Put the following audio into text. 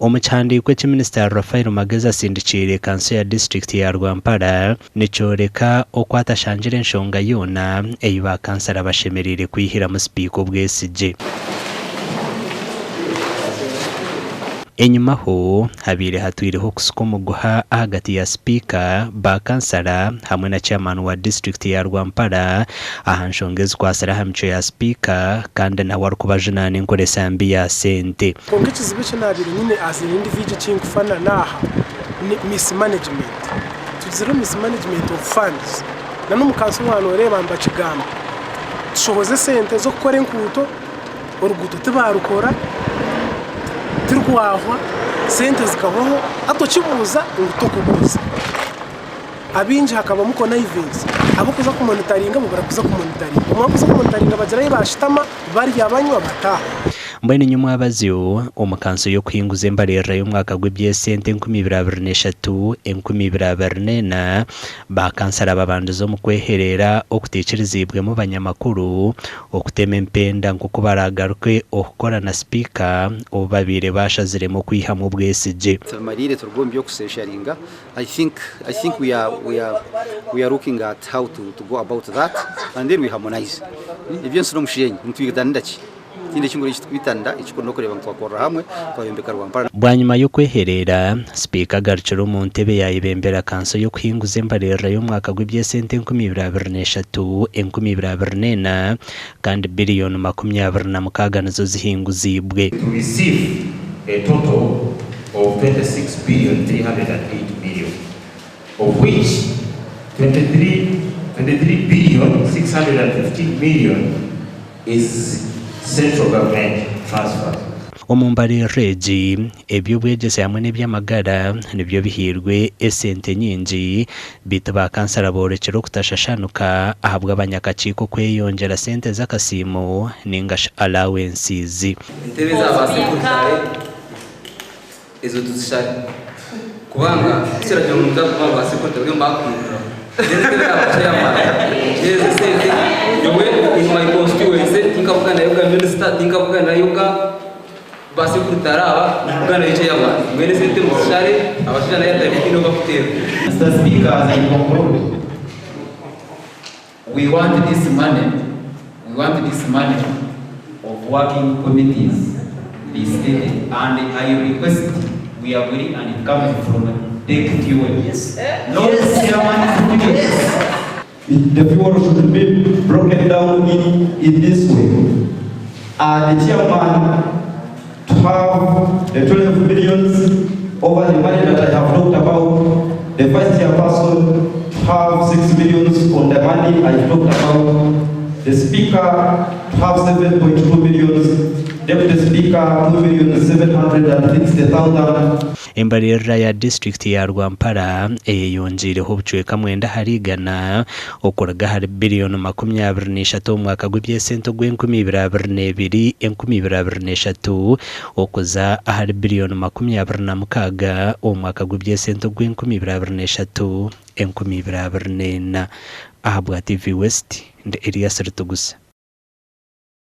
Omu kihandiiko eki Minisita Raphael Magezi asindikiire kanso ya disiturikiti ya Rwampara nikyoreka oku atashangire enshonga yoona ei ba kansara bashemereire kwihiramu sipiika obwesigye. Enyimaho, habaire hatwireho okusika omuguha ahagati ya sipiika, ba kansara hamwe na chairman wa disiturikiti ya Rwampara aha nshonga ezikwatsire aha micwe ya sipiika kandi nawe arikubajunaana enkoresa mbi ya sente. Kwonka ekizibu eki naabaire nyine as an individual eki nkufanana aha ni mismanagement. Tugizire mismanagement of funds. Na n'omu kanso waaba nooreeba nibakigamba. Tushohoza esente z'okukora enkuuto, oruguuto tibaarukora, tirwahwa, sente zikahwaho, hati okibuuza ngu tokubuuza. Abaingi hakabamu connivance, abarikuza kumonitaringa bo barikuza kumonitaringa, obumwe abarikuza kumonitaringa bagira ahi baashutama barya banywa bataaha. Mbwenu nyomwabazyo, omu kanso y'okuhinguza embaririra y'omwaka gw'eby'esente 2023, 2024, ba kansara babandize omu kwehereera okutaikiriziibwemu banyamakuru okutema empenda nk'oku baraagaruke okukora na sipiika ou babaire baashaziremu okwihamu obwesigye. Tumariire turuga omu by'okusesharinga I think I think we are we are we are looking at how to, to go about that and then we harmonize. Eby'ensi n'omushenyi nitwitanira ki? Tihaine ekindi eki turikwitanira ekikuru n'okureeba ngu twakorera hamwe twayombeka Rwampara. Bwanyima y'okwehereera, Sipiika agarukire omu ntebe yaayebembera kanso y'okuhinguza embaririra y'omwaka gw'eby'esente 2023, 2024 kandi biriyoni 26 nizo zihinguziibwe. To receive a total of 26 billion 308 million, of which 23, 23 billion 615 million is central government transfers. Omu mbaririra egi, eby'obwegyese hamwe n'eby'amagara nibyo bihairwe esente nyingi beitu ba kansara boorekire okutashashanuka ahabw'abanyakakiiko kweyongyera sente z'akasiimo ningashi allowances. Entebe za ba sekuritare ezo tuzishare kubanga tikiragira ngu nimuza kuguma ba sekuritare bariyo nibakuhinduraho. Then entebe ya ba chairman ezo esente nyowe in my constituency tinkabuganayoga minisita, tinkabuganayoga ba sekuritare aba, nimbuganayo chairman. Mbwenu esente muzishare abashaija na airtime tihaine ou bakuteera. Mister Speaker, as I conclude, we want this money, we want this money of working committees restated and I request we agree and it comes from DEC fuel. Yes. Not chairman's fuel. The fuel should be broken down in, in this way. The chairman to have the 12 millions over the money that I have talked about, the vice chairperson to have 6 millions on the money I talked about, the speaker to have 7.2 millions, deputy speaker 2,760,000. Embaririra ya disiturikiti ya Rwampara eyeyongyeireho obucweka mwenda ahari igana okuruga ahari biriyoni 23 omu mwaka gw'eby'esente ogw'enkumi ibiri abiri n'ebiri, enkumi ibiri abiri n'eshatu okuza ahari biriyoni 26 omu mwaka gw'eby'esente ogw'enkumi ibiri abiri n'eshatu, enkumi ibiri abiri n'ena. Ahabwa TV West, ndi Elias Rutugusa.